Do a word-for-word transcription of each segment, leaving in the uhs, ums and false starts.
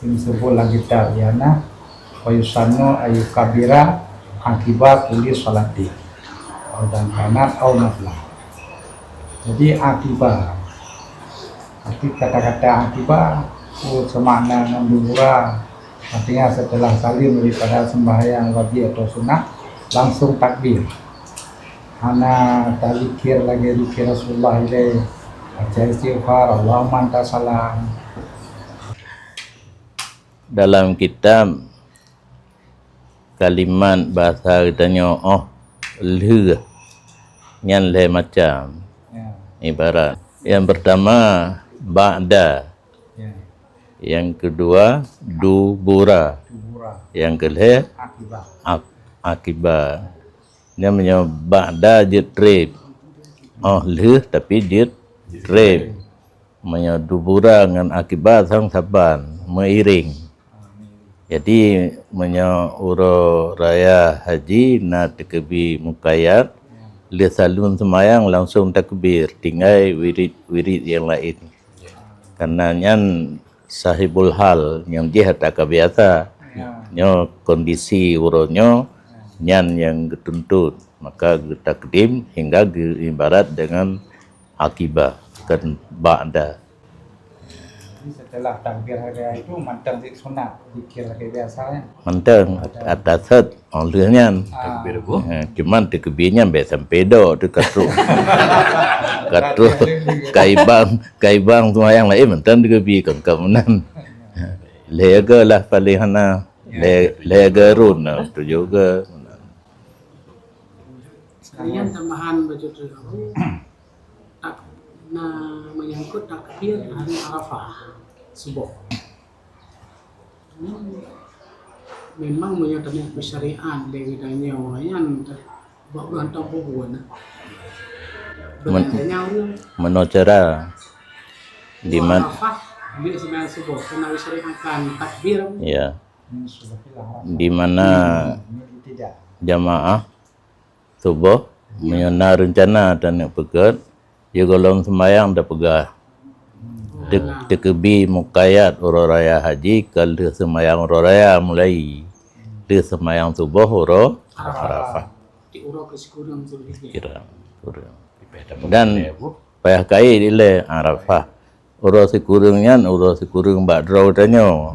Disebut lam kitab, iaitu, "Wa yusannu ayyukabbira aqiba kulli sholati, au idza kanat au nafla." Jadi, aqiba. Tapi kata-kata aqiba, oh, semakna ngon dubura. Artinya, setelah salim daripada sembahyang wajib atau sunat, langsung takbir. Hana tazikir lagée zikir Rasulullah ilée. Baca istighfar, Allahumma anta salam. Dalam kitab kalimat bahasa geutanyoe, oh, lheueh, nyan lhée macam. Ya. Ibarat, yang pertama, ba'da. Ya. Yang kedua, dubura. Dubura. Yang kelhée, akiba. Ak-, akiba. Nyan meunyoe ba'da jeuet treb. Oh, lheueh tapi jeuet treb. Meunyoe dubura ngon akiba sang saban, meuiréng. Jadi, meunyoe uroe raya haji na takbir muqayyad, lheueh salim seumayang langsung takbir, tinggai wirid-wirid nyang laén. Karena nyan sahibul hal, nyang jih ata ka biasa. Ya. Nyoe kondisi uroe nyoe, nyan nyang geutuntut. Maka geutakdim hingga geuibarat dengan akiba, bukan ba'da. Jadi, setelah takbir hari raya itu mantong zikir sunat, zikir lagée biasa, ya? Mantong, at-, atas set, oh, lheueh nyan. Ah. Takbir apa? Eh, cuman takbir nyan bèk sampai dok tu ka trok. Ka trok, ka ibang, ka ibang seumayang laén mantong takbir kon ka meunan. Lhée go lah paléng hana. Lhée, lhée go run, nah, tu juga. Sekalian tambahan bacut, tak, na menyangkut takbir hari Arafah suboh. Memang meunyoe tanyoe peusyariat lé geutanyoe nyan bak bulan taun peubuet na. Men-, Bulan tanyoe ureueng meunoe cara di man- Arafah, dia sedang suboh, kena disyariatkan takbir. Ya. Di mana jamaah suboh, meunyoe na reuncana taneuk peugöt, ya gohlom seumayang tapeugah. Te-, takbir muqayyad uroe raya haji ka lheueh seumayang uroe raya mulai. Lheueh seumayang suboh uroe Arafah. Kira, kurang. Dan payah kayée dilée Arafah. Uroe sikureueng nyan, uroe sikureueng bak droe tanyoe.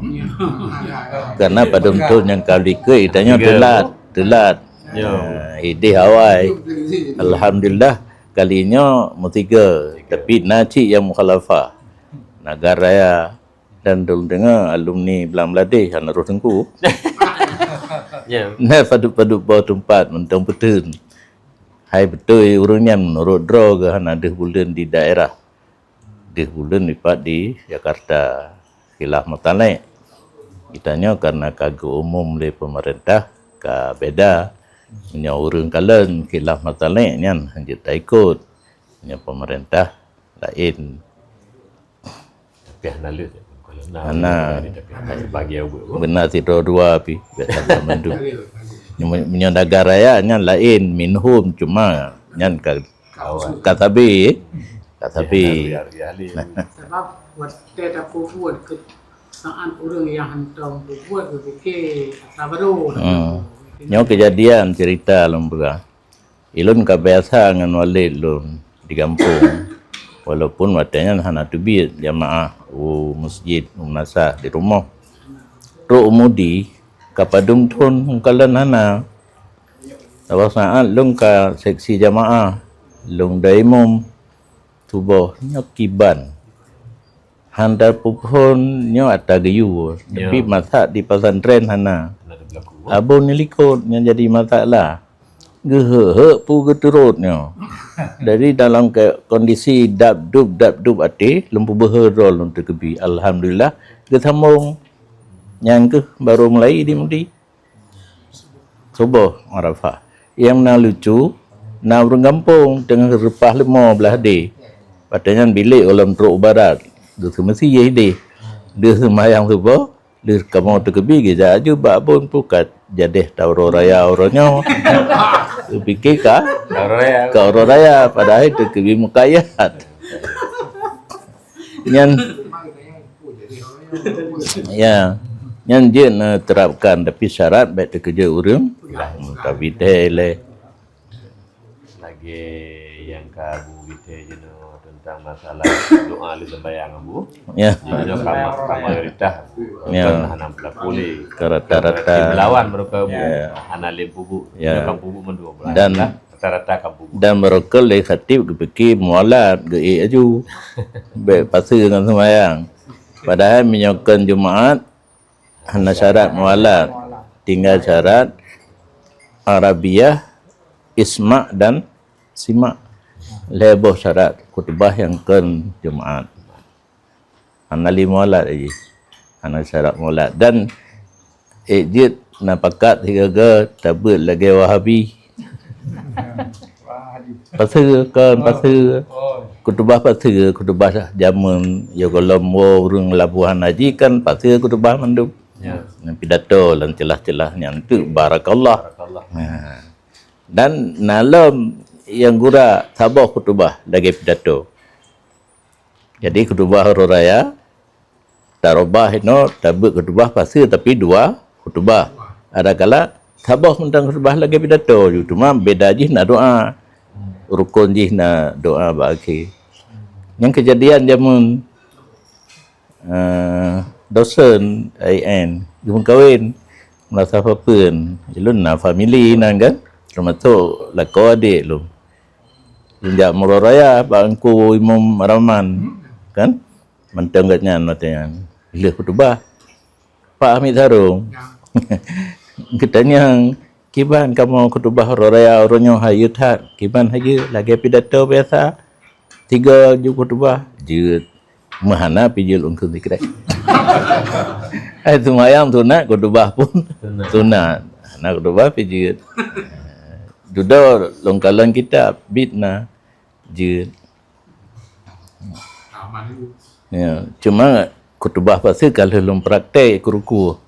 Karena padum thon nyang ka likot tanyoe teulat, teulat. Ya. Eh, idéh awai. Alhamdulillah, kali nyoe meusiga. Tapi na cit nyang mukhalafah. Nagan Raya dan lôn deungoe alumni Blang Meulaéh hana roh teungku. Ya. Na padub-padub boh teumpat mantong peuteun. Hai beutôi ureueng nyan meunurot droe geuh hana deuh buleuen di daerah. Deuh buleuen dipat di Jakarta, khilaf mutlak. Geutanyoe karena ka geuumum lé peumeurintah ka beda. Meunyoe ureueng kalon khilaf mutlak nyan hanjeuet taikot. Meunyoe peumeurintah laén. Tapi hana leuet. Kalau na, hana. Tapi hana bagi awak. Beuna sidroe dua pi. Biasa mandum. Meunyoe nagan raya nyan laén, minhum, cuma nyan ka Ka sabe, ka sabe. Sabab watée tapeubuet keu saát ureuëng nyang hantom peubuet geupike atra barô. Hmm. Nyoe keujadian cerita lôn peugah. Ilôn ka biasa ngon waled lôn di gampông. Walaupun watée nyan hana teubiet jamaah u masjid, u meunasah di rumoh. Trok u Mudi, ka padum thon meukalon hana. Sabab saát lôn ka seksi jamaah, lôn dai imum suboh nyoe kiban. Hana peuphon nyoe atra geuyue, tapi masak di pesantren hana. Abon ni likot nyang jadi masalah. Geuhek-hek pu geuturot nyoe. Jadi dalam ke-, kondisi dab-dub, dab-dub até, lôn peubeuhe droe lôn teukeubie. Alhamdulillah, geusambong. Nyan keuh barô mulai di Mudi. Suboh Arafah. Nyang na lucu, na ureuëng gampông teungoh reupah leumo blaih deh. Watée nyan bilék gohlom trok u barat. Geuseumeusiyeh deh. Geuseumayang suboh, lheueh kamoe teukeubie geujak aju bak abon pukat jadeh ta uroe raya uroe nyoe. Geupike ka, ka uroe raya, padahai teukeubie mukayat. Nyan Ya, nyan jeuet neuterapkan, tapi syarat bèk teukeujot ureueng. Tapi teh lé. Lagèe yang ka Abu gitèe jinoe tentang masalah doa lheuh sembahyang, Abu. Ya. Jadi, nyoe ka ma-, ka mayoritas. Ya. Bukan hana berlaku lé. Ka rata-rata. Melawan mereka, Abu. Ya. Hana lé pubuk. Ya. Bukan pubuk mandum. Dan rata-rata kan pubuk. Dan mereka lé khatib geupike mualat, geuék aju. Bèk paseue ngon sembahyang. Padahal meunyoe kon Jumaat, hana syarat mualat. Tinggai syarat Arabiyah, isma' dan simak. Lhèe boh syarat khutbah nyang kon Jumaat. Hana lé mualat lagi. Hana syarat mualat. Dan ék jeuet na pakat sigoe tabeuet lagèe Wahabi. Paseue kon, paseue. Khutubah paseue, khutubah jameun, ya gohlom woe ureueng labuhan haji kan paseue khutubah mandum. Ya. Nyan pidato lam celah-celah nyan tu barakallah. Barakallah. Ha. Dan na lom nyang gura saboh khutubah lagèe pidato. Jadi khutubah uroe raya, tarubah inoe, tabeuet khutubah paseue tapi dua khutubah. Adakala saboh mantong khutubah lagèe pidato ju, cuma beda jih na doa. Rukon jih na doa bak akhé. Nyang keujadian jameun, eh, dosen I N geumeukawen, meurasa papeuen. Ulôn na famili nan kan, teumasok lakoe adék lôn. Lôn jak meuroe raya bak Teungku Imum Rahman, kan? Mantong gobnyan watèe nyan lheueh khutubah, Pak Hamid Sarong. Geutanyong, "Kiban kamoe khutubah uroe raya uroe nyoe, hayeu that?" "Kiban hayeu, lagèe pidato biasa. Tiga ju khutubah." "Jeuet." Meuhana pih jeuet lôn kheun sikrek. Ai seumayang sunat, khutubah pun sunat. Hana khutubah pih jeuet. Dudoe lôn kalon kitab, bit na jeuet. Ya, cuma khutubah paseue ka lheueh lôn praktek keu ruku.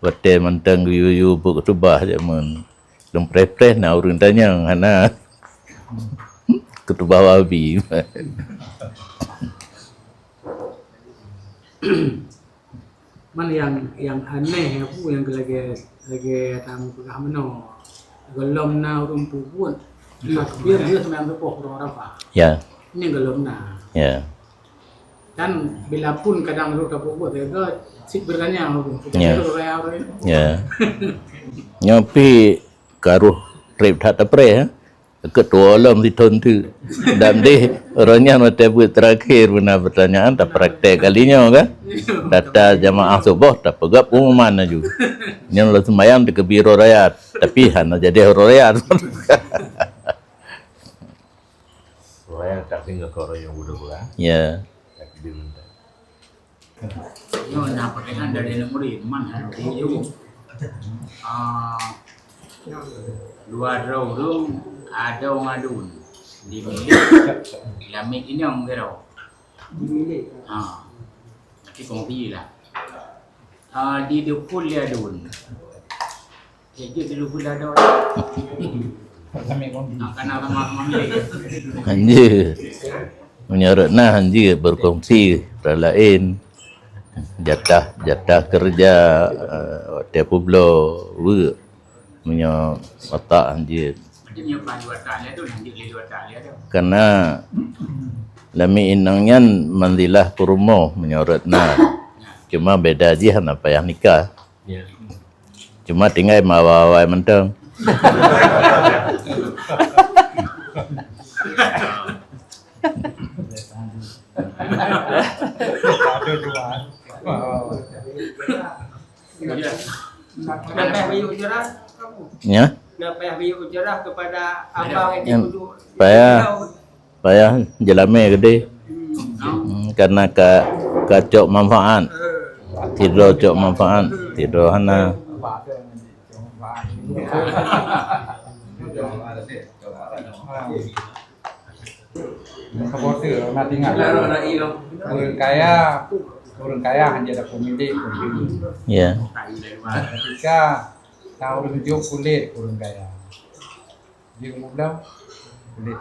Watèe mantong geuyue-yue buet khutubah jameun. Lôn preh-preh na ureueng tanyong, hana. Khutubah Wahabi. Man nyang, nyang aneh, Abu, nyang lagèe, lagèe tameupeugah meunoe. Gohlom na ureueng peubuet takbir, dia seumayang suboh uroe Arafah. Ya. Ini gohlom na. Ya. Dan bila pun kadang roh tapeubuet, dia cit bertanya ureueng. Ya. Kita raya ureueng. Ya. Nyoe pih ka roh trép that tapreh, eh. Keu tuwoe lom sithon teuk. Dan deh, uroe nyan watèe beuet terakhir beuna pertanyaan, tapraktek kali nyoe kan. Data jamaah suboh tapeugöt pengumuman laju. Nyan lom seumayang teukeubiri uroe raya, tapi hana jadi uroe raya. Uroe raya tak singoh keu uroe nyang udah bulan. Ya. Takbir mantap. Nyoe na peurtanyaan dari aneuk murit, man hai tuju. Ah, dua droe ureueng, adoe ngon aduen. Di milék, lam milék inong keudroe. Di milék. Ha. Berarti kongsi lah. Ah, di dukun lé aduen. Hanjeuet di lubuk dada. Nak kana sama-sama ni. Hanjeuet. Meunyoe rot na hanjeuet berkongsi orang lain. Jatah, jatah kerja, eh, watèe peubloe, weuek. Meunyoe watak hanjeuet. Berarti meunyoe paih dua tak lé tu, hanjeuet lé dua tak lé tu. Karena lami inong nyan manzilah peurumoh meunyoe rot na. Cuma beda jih hana payah nikah. Ya. Cuma tinggai mawai-wai mantong. Nak payah beri ujarah, ya? Nak payah beri ujarah kepada abang yang duduk. Payah. Payah jeulamé keudéh. Hmm, karena ka, ka cok manfaat. Sidroe cok manfaat, sidroe hana. Ureueng kaya, ureueng kaya hanjeuet peumilék. Ya. Ketika ureueng jok kulét ureueng kaya. Jeuet mublang kulét.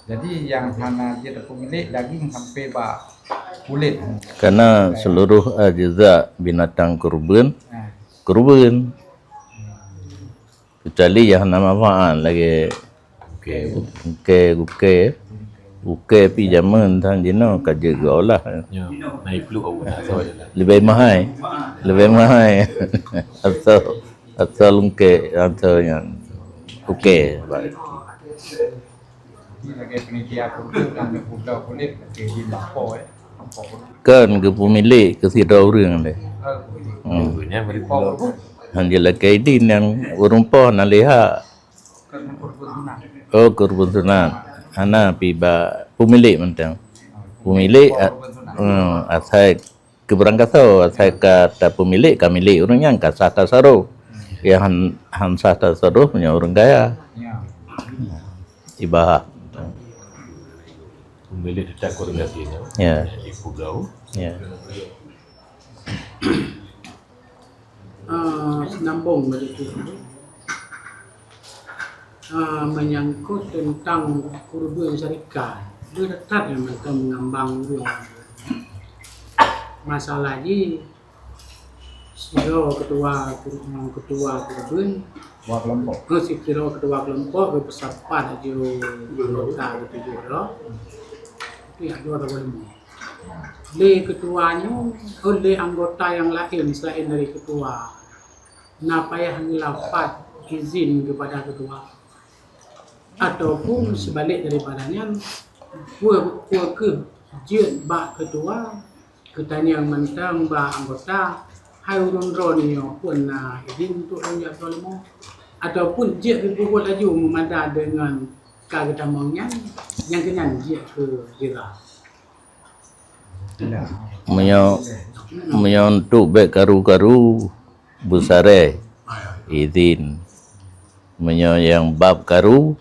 Jadi nyang hana jeuet peumilék daging sampai bak Kulit. Karena seluruh ajza binatang kurban, kurban. Kecuali yang hana manfaat lagi. Okey. Okey, okey. Okey, pi jameun tan jinoe ka jeuet geuolah. Ya, naik peluk awak nak tahu je lah. Lebih mahal. Lebih mahal. Atau, atau lungkek, atau yang okey, baik. Ni lagèe panitia kurban dan pula kulit, lagèe di lapor, eh. Lapor. Kan keu pemilik keu sidroe ureueng deh. Hmm. Nya beri lapor. Hanya lagèe idin nyang ureueng poh na lihak. Kan kurban sunat. Oh, kurban sunat. Hana pi ba pemilik mantong. Pemilik, kurban sunat. Hmm, asai keu barangkasoe, asai ka tapeumilék, ka milék ureueng nyan ka sah tasaruf. Nyang han, han sah tasaruf nyan ureueng kaya. Ya. Ibahah. Pemilik tetap kurang gaji, ya. Ya. Di Pugau. Ya. Ah, sambung balik tu. Ah, menyangkut tentang kurban syarikat, dia tetap yang mereka mengambang ureueng. Masalah ji, sidroe ketua, ketua kurban, ketua kelompok. Eh, sidroe ketua kelompok, berpesapat aju anggota ketujuh droe. Itu yang dua, dua, lima. Lé ketua nyoe, oh, lé anggota nyang laén selaén dari ketua, na payah ngeulafat izin keupada ketua, ataupun seubalek daripada nyan, peue, peue kheueh jeuet bak ketua, geutanyong mantong bak anggota, hai ureueng droeneuh nyoe peue na izin untuk lôn jak keudroe leumo, ataupun jeuet geupeubuet laju meumada deungon ka geutamong nyan, nyang keunan jeuet keu jira. Meunyoe, meunyoe untuk bèk karu-karu, beusarèh izin. Meunyoe nyang bab karu,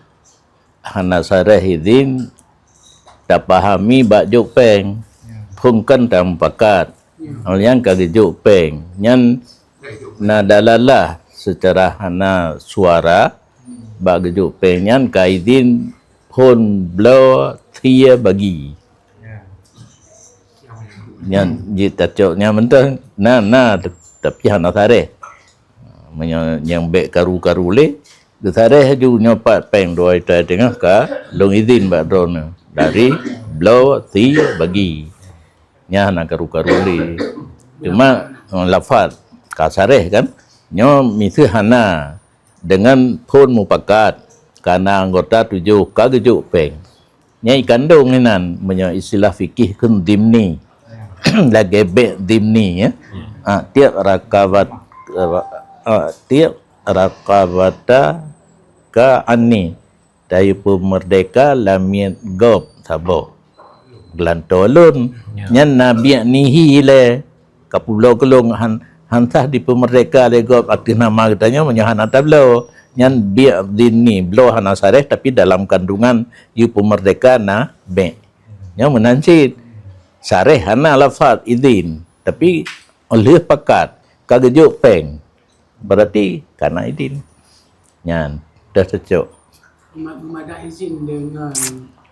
hana sarèh izin, tapahami bak jok pèng. Phôn kan tamupakat. Nyang ka geujok pèng. Nyan na dalalah seucara hana suara bak geujok pèng nyan ka izin phôn bloe sie bagi. Nyan jeuet tacok nyan mantong na, na, tapi hana sarèh. Meunyoe nyang bèk karu-karu lé, geusarèh aju nyoe pat pèng dua juta teungoh ka lôn izin bak droeneuh dari bloe sie bagi. Nyan hana karu-karu lé. Cuma, eh, lafaz ka sarèh kan, nyoe miseue hana deungon phôn mupakat, ka na anggota tujoh ka geujok pèng. Nyan ikandong inan, meunyoe istilah fikih kheun dhimni. Lagèe bèk dhimni, ya. Ah, tiep rakabat, ah, tiep rakabata ka anni. Tayue peumeurdeka lamiet gob saboh. Geulantoe lôn. Ya. Nyan na biek nihi lé. Ka peubloe keu lôn han, han sah dipeumeurdeka lé gob ateueh nama geutanyoe meunyoe hana tabloe. Nyan biek dhimni, bloe hana sarèh tapi dalam kandungan yue peumeurdeka na bèk. Nyoe meunan cit. Sarèh hana lafaz idhin, tapi lheueh pakat ka geujok pèng. Berarti ka na idhin. Nyan, dah cocok. Mema-, memadah izin dengan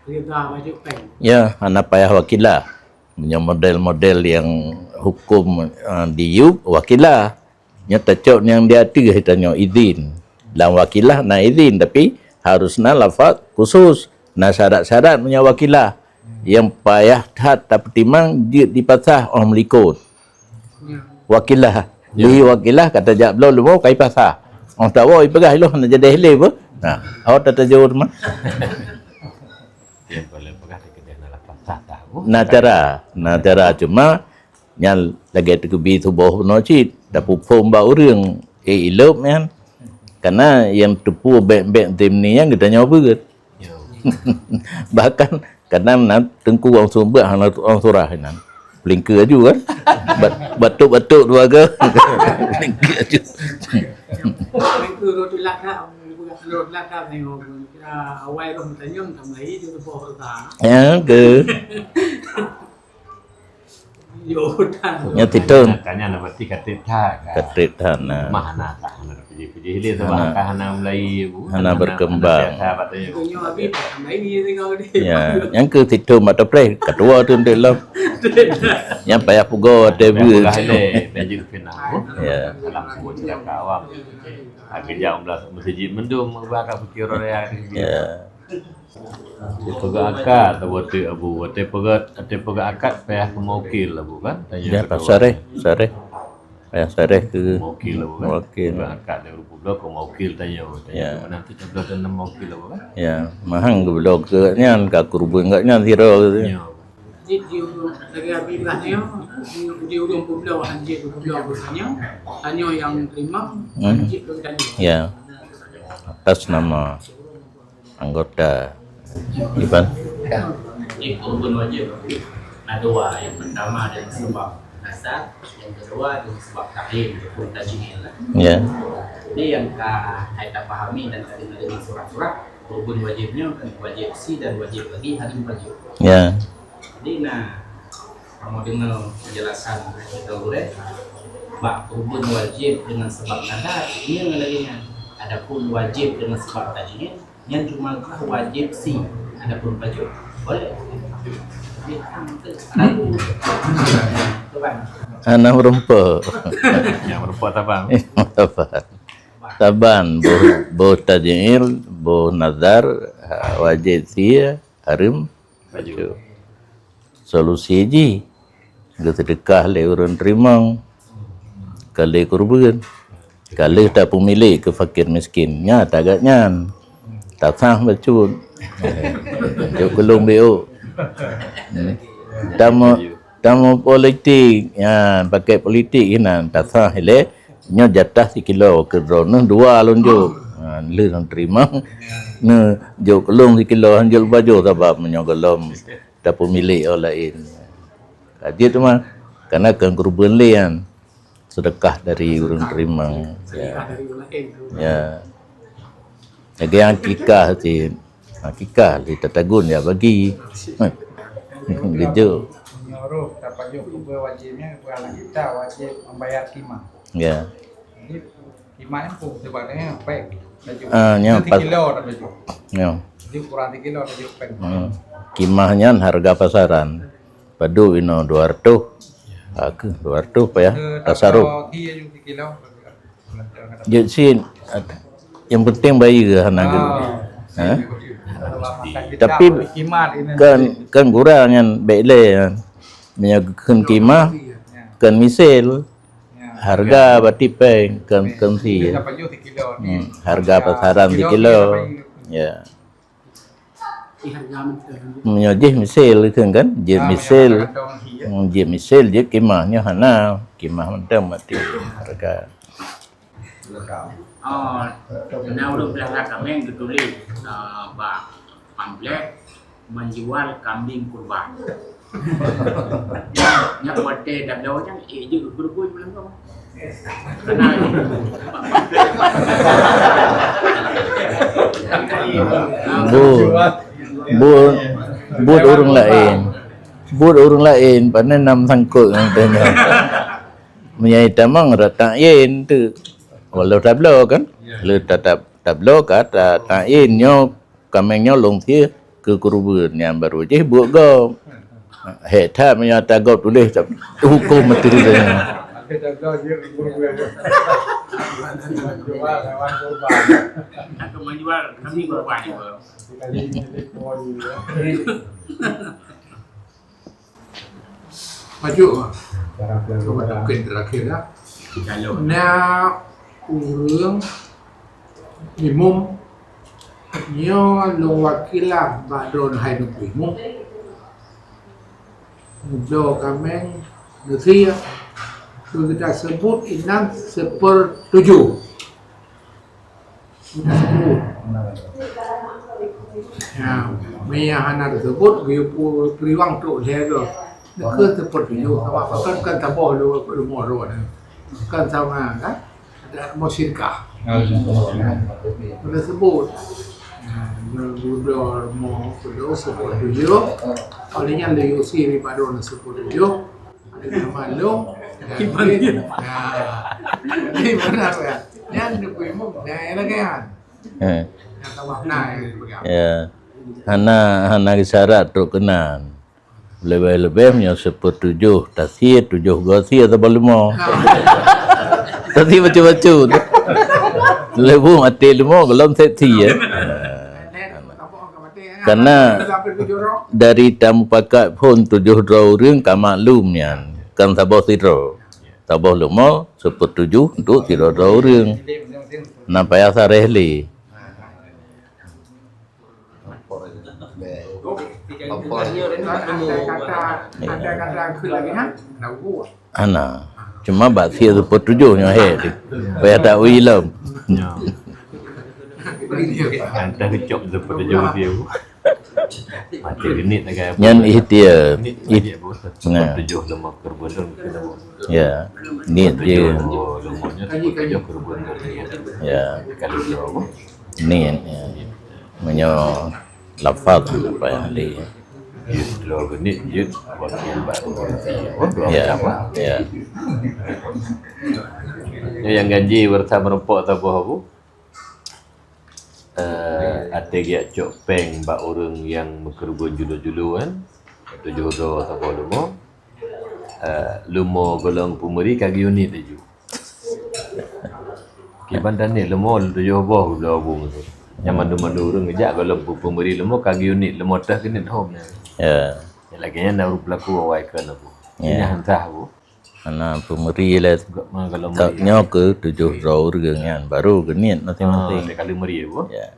rida bajok pèng. Ya, hana payah wakilah. Meunyoe model-model nyang huköm, eh, di Yub, wakilah. Nyoe tacok nyang di ateueh tanyoe idhin. Lam wakilah na idhin, tapi harus na lafaz khusus. Na syarat-syarat meunyoe wakilah. Nyang payah that tapeutimang jeuet dipasah óh meulikot. Wakilah. Ya. Lé wakilah ka tajak bloe leumo ka ipasah. Óh tawoe ipeugah ilôn hana jadi lé beuh. Nah, awak tatajo teuma. Yang boleh peugah di kedah na lafaz sah tahu. Na cara, na cara cuma nyan lagèe teukeubie tuboh bunoe cit, tapeuphom bak ureueng, eh, ilop nyan. Karena nyang teupeu bèk-bèk dhimni nyan geutanyoe beuet. Ya. Bahkan kadang na teungku wang sumbeuk hana tuang surah inan. Pelingkeu aju kan. Bat-, batuk-batuk dua ga. Pelingkeu aju. Pelingkeu roti lada, roti lada tengok kira awai roh tanyong tam lai tu boh rota. Ya ke. Yo, tan. Nya titun. Tanya na berarti katet that, kan? Katet that, nah. Mah na tak, na tapi dia Jadi, hana, hana mulai, Bu, hana berkembang. Hana sihat, hana sihat, katanya. Nyoe habis, mulai dia tengok dia. Ya, nyang keu situ mata preh, ketua tu untuk lom. Nyang payah pugo, ada. Payah bu. Pugo, ada. Lanjut ke enam, Bu. Ya. Dalam semua cerita awam. Habis jam belas, masjid mendung, mengubah kat fikir orang yang ada. Ya. Peugah akad, watèe Abu, watèe peugah, watèe peugah akad, payah keu mewakil Abu, kan? Tanya ya, ketua. Pasareh, pasareh. Payah sareh keu mewakil Abu, kan? Mewakil. Peugah akad dari Abu Bloe keu mewakil tanya, tanya. Ya. Mana tu sebelah sana mewakil Abu, kan? Ya, mahang keu Bloe keu nyan, ka kurban kat nyan sira keu tu. Ya. Jadi, di, dari Habibullah nyoe, di, di ureueng peubloe, hanjeuet peubloe, tanya, tanya nyang terima, hmm, hanjeuet peubloe tanya. Ya. Atas nama anggota. Iban. Jadi, kurban wajib ada dua. Yang pertama dengan sebab nazar, yang kedua dengan sebab ta'yin ataupun tajmil lah. Ya. Jadi, yang ka hai tapahami dan tadi dengan surat-surat, kurban wajib nyoe kan wajib sie dan wajib lagi hareum pajoh. Ya. Jadi, na kamoe deungoe penjelasan daripada gurèe, bak kurban wajib dengan sebab nazar, nyan lagèe nyan. Adapun wajib dengan sebab tajmil, nyan cuma wajib sie, adapun pajoh boleh. Jadi, hana meureumpok. Hana meureumpok. Nyang meureumpok saban. Saban. Saban, boh, boh tajmil, boh nazar, ha, wajib sie, hareum pajoh. Solusi jih, geuseudeukah lé ureueng teurimong, ka lheueh kurban, ka lheueh tapeumilék keu fakir miskin. Nyan, tagat nyan. Tasah bacut. Cok keulong B O. Hmm. Tamu, tamu politik, nyan, pakai politik inan, tasah ilèe. Nyoe jatah sikilo keu droeneuh dua lôn jok. Ha, lheueh lôn teurimong. Nyoe jok keulong sikilo, han jok lôn pajoh sabab meunyoe gohlom tapeumilék ureueng laén. Ka jeuet teuma, karena kon kurban lé nyan. Sedekah dari ureueng teurimong. Ya. Sedekah dari ureueng laén. Ya. Lagèe akikah cit. Akikah lé tatagun ya bagi. Geujok. Meunurot tapajoh kurban wajib nyan, bukan lagi ta wajib membayar qimah. Ya. Jadi, qimah nyan pun sebenarnya baik. Ah, nyan. Nanti pas kilo dah baju. Ya. Jadi kurang tiga kilo dah baju peng. Hmm. Qimah nyan harga pasaran. Padub inoe dua ratus. Ha, keu dua ratus payah tasaruf. Jeuet cit, yang penting bayeue hana geuh. Ah. Ha? Tapi kan, kan gura nyan bèk lé. Meunyoe kheun qimah, kan misil. Harga berarti peng, kon, kon sie. Hmm, harga pasaran sikilo. Ya. Meunyoe jih misil kan, kan? Jih misil. Hmm, jih misil, jih qimah nyoe hana. Qimah mantong mati harga. Oh, na ureueng peulihara kaméng geutuléh, ah, bak pamflet, menjual kambing kurban. Nyan watèe tabloe nyan, eh, jeuet geupeureuguih malam tu. Karena Bu, bu, buet ureueng laén. Buet ureueng laén, pane na meusangkot ngon tanyoe. Meunyoe tamong rot ta'yin tu. Walau tabloe kan? Lheueh ta-, tab-, tabloe ka ta-, ta'yin nyoe. Kaméng nyoe lôn sie keu kurban nyan baru jih buet gob. Hék that meunyoe ata gob tuléh, hukôm meuteuri nyan. Bacut. Cuba mungkin terakhir ya. Na ureueng imum nyoe lôn wakil lah bak droeneuh hai neupeuimum. Neubloe kaméng neusie, beugeuta seubut inan seupeurtujoh. Sudah sebut. Ya, meunyo hana teusebut, geuyue pu-, peuriwang trok lhèe goe. Neukheun seperti nyoe, sabab pakon kan saboh lu-, lumoh droe nyan. Kan sama, kan? Ada musyrikat. Sudah sebut. Ya, gubernur mau sudah sebut dulu. Oleh nyan, lé Yusi daripada orang sebut dulu. Ada nama lu. Iman dia. Ya. Jadi, benar, ya. Nyan dia bui mu, jangan lagi kan. Eh. Yang tambah benar yang dipegang. Ya. Hana, hana syarat trok keunan. Leubeh-leubeh meunyoe seupeutujoh tasie, tujoh goe sie atawa leumo. Tasie bacut-bacut. Leubeh maté leumo golom sép sie. Karena dari tamupakat phon tujoh droe ureuëng ka maklum nyan, kan saboh sidroe. Saboh leumo seupeutujoh untuk sidroe-droe ureuëng. Na payah sareh lé. Hana. Cuma bak sie seupeutujoh nyoe he. Payah taui lom. Entah keucok seupeutujoh dia. Mati genit lagi. Nyan ikhtiar. Genit lagi, Bu. Nah. Tujoh leumo keureubeuen tu mungkin, Bu. Ya. Niet je. Tujoh leumo nyoe, tujoh keureubeuen tu niet. Ya. Kalau dua, Bu. Niet, ya. Meunyoe lafaz apa yang di. Jeuet leumo genit, jeuet wakil bak keureubeuen. Oh, dua macam, Bu. Ya. Nyang ganji beurasa meurumpok saboh, Bu. Eh, até geujak cok péng bak ureuëng nyang meukeureubeuen julo-julo kan, tujoh droe saboh leumo. Eh, leumo golom peumeuri ka geuyue niet laju. Kiban dan niet leumo tujoh boh geubloe bu meusu. Nyang mandum-mandum ureuëng geujak golom peumeuri leumo ka geuyue niet, leumo teuh geuniet hom nyan. Ya. Lagée nyan na ureuëng peulaku awai keu leumo. Ya. Nyan han sah bu. Hana peumeuri lé. Nyoe keu tujoh droe ureuëng nyan baru geuniet maséng-maséng. Ah, kali meuri, Bu. Ya.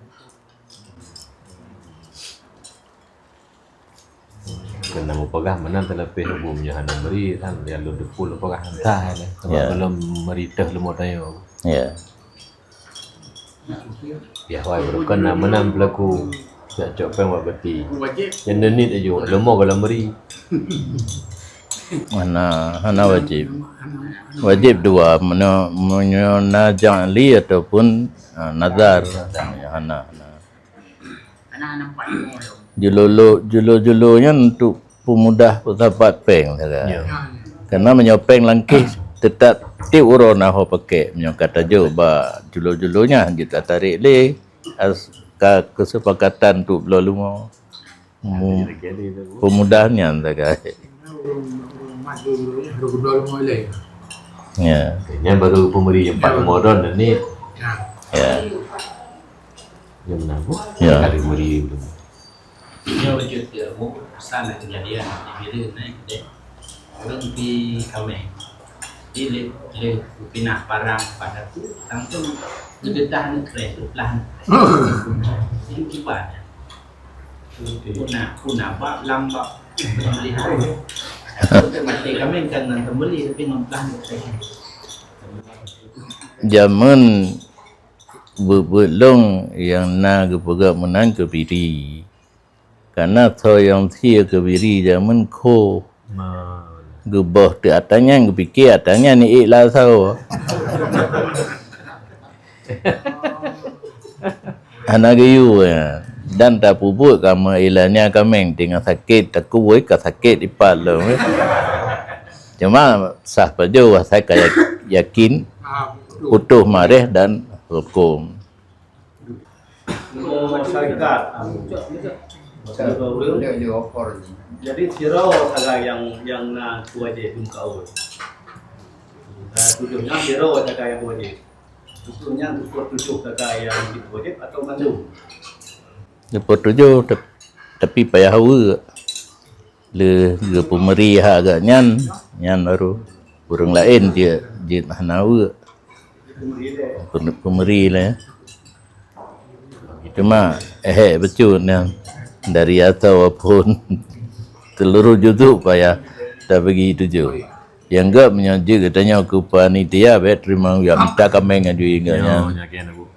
Keunan mupeugah meunan teuleupeh Bu meunyoe hana meuri kan, ya lôn teupeu lôn peugah hana sah lé. Sebab belom meuri teuh leumo tanyoe. Ya. Ya, wai, beureukan na meunan peulaku jak cok péng bak peti. Nyan neuniet laju, leumo golom meuri. Hana, hana wajéb. Wajéb dua, meunyoe, meunyoe na ja'li ataupun, ah, nazar. Hana, hana. Julo-julo, julo-julo nyan untuk peumudah peusapat péng sagai. Ya. Karena meunyoe péng langkéh, teutap tieb uroe na ho pakèk. Meunyoe ka tajok bak julo-julo nyan, jeuet tatarek lé as-, ka keusepakatan untuk bloe leumo. Mu-, peumudah nyan sagai. Ya. Nyan baru peumeuri empat leumo droe ni. Ya. Ya beuna, Bu. Ya. Kali meuri belum. Nyoe bacut teuh, Bu, pesan lam keujadian di Bireuen, eh, deh. Ureuëng pi kaméng. Di lé, lé pinah parang pada tu, langsung geudeutah aneuk kreh, geuplah aneuk kreh. Ini kiban. Puna, puna bak, lam bak. Melihat. Aku tu mati kaméng kan ngon teumeli, tapi ngon plah aneuk kreh. Jameun Buet-buet lôn nyang na geupeugah meunan keubiri. Kana soe nyang sie keubiri jameun kho. Geuboh teuk ata nyan, geupike ata nyan iék lasoe. Hana geuyue, ya. Dan tapeubuet kamoe ilanya kaméng teungoh sakét, takue ka sakét ipat lom, ya. Cuma sah pajoh asai ka ya-, yakin putôh maréh dan hukôm. Syarikat. Jadi sidroe sagai nyang, nyang na wajéb dum kaul. Tujoh nyan sidroe sagai nyang wajéb. Tujoh nyan tujoh sagai nyang wajéb atau mandum? Tujoh, tap-, tapi payah aweuek. Lé geupeumeuri hak gobnyan, nyan baru ureuëng laén jeuet, jeuet hana weuek. Peumeuri lé. Cuma éhek bacut nyan dari asoe phon seuluruh juzuk payah tabagi tujoh. Nyang geuh meunyoe jeuet geutanyoe keu panitia, bék teurimong, ya mita kaméng aju ingat nyan.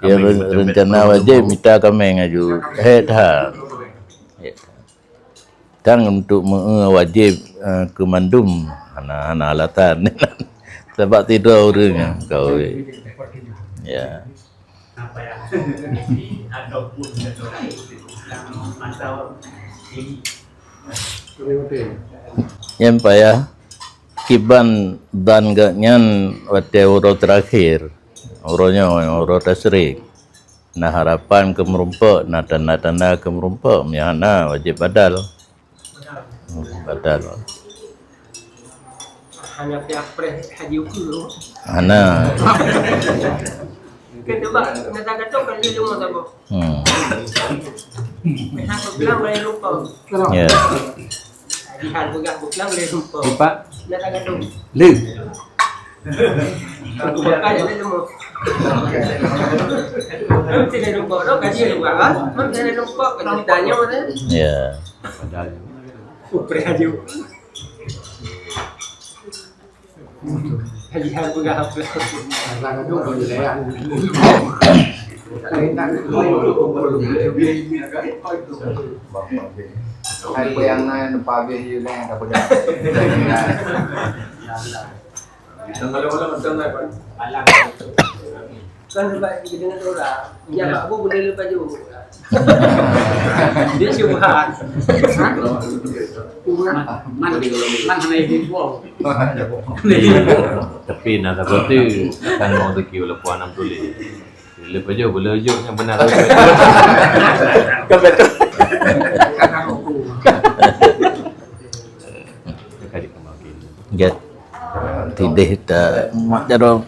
Ya rencana wajéb mita kaméng aju. Éhek that. Éhek that. Tang untuk meu-, wajéb, eh, keu mandum hana, hana alatan. Sabab sidroe ureuëng nyang kawé. Ya. Nyang payah kiban ban gobnyan watée uroe teurakhir. Uroe nyoe uroe tasyrik. Na harapan keu meurumpok, na tanda-tanda keu meurumpok, meunyo hana wajéb badal. Hmm, badal. Hana pih apreh haji ukeue. Hana. Keudua, na tagatok kan lé leumo saboh. Hmm. Hana peugah boleh lupa. Ya. Haji hal peugah peugah boleh lupa. Lupa. Na tagatok. Lé. Aku bakal lé leumo. Nanti lé lupa, dok kaji lupa kan? Nanti lé lupa, kan tanya mana? Ya. Upreh haji. Haji hal peugah apa? Hai yang lain pabeh you lain tak pegang. Kan sebab kita dengar orang. Ya, Pak Abu boleh lepas jauh. Dia syubhat. Man, man, man hana izin pulang. Tapi na saboh tu akan mau rezeki walaupun anam tulis. Bila pajoh, bila ujuk yang benar. Kan betul. Kali kemarin. Ya. Tideh tak mak jadual.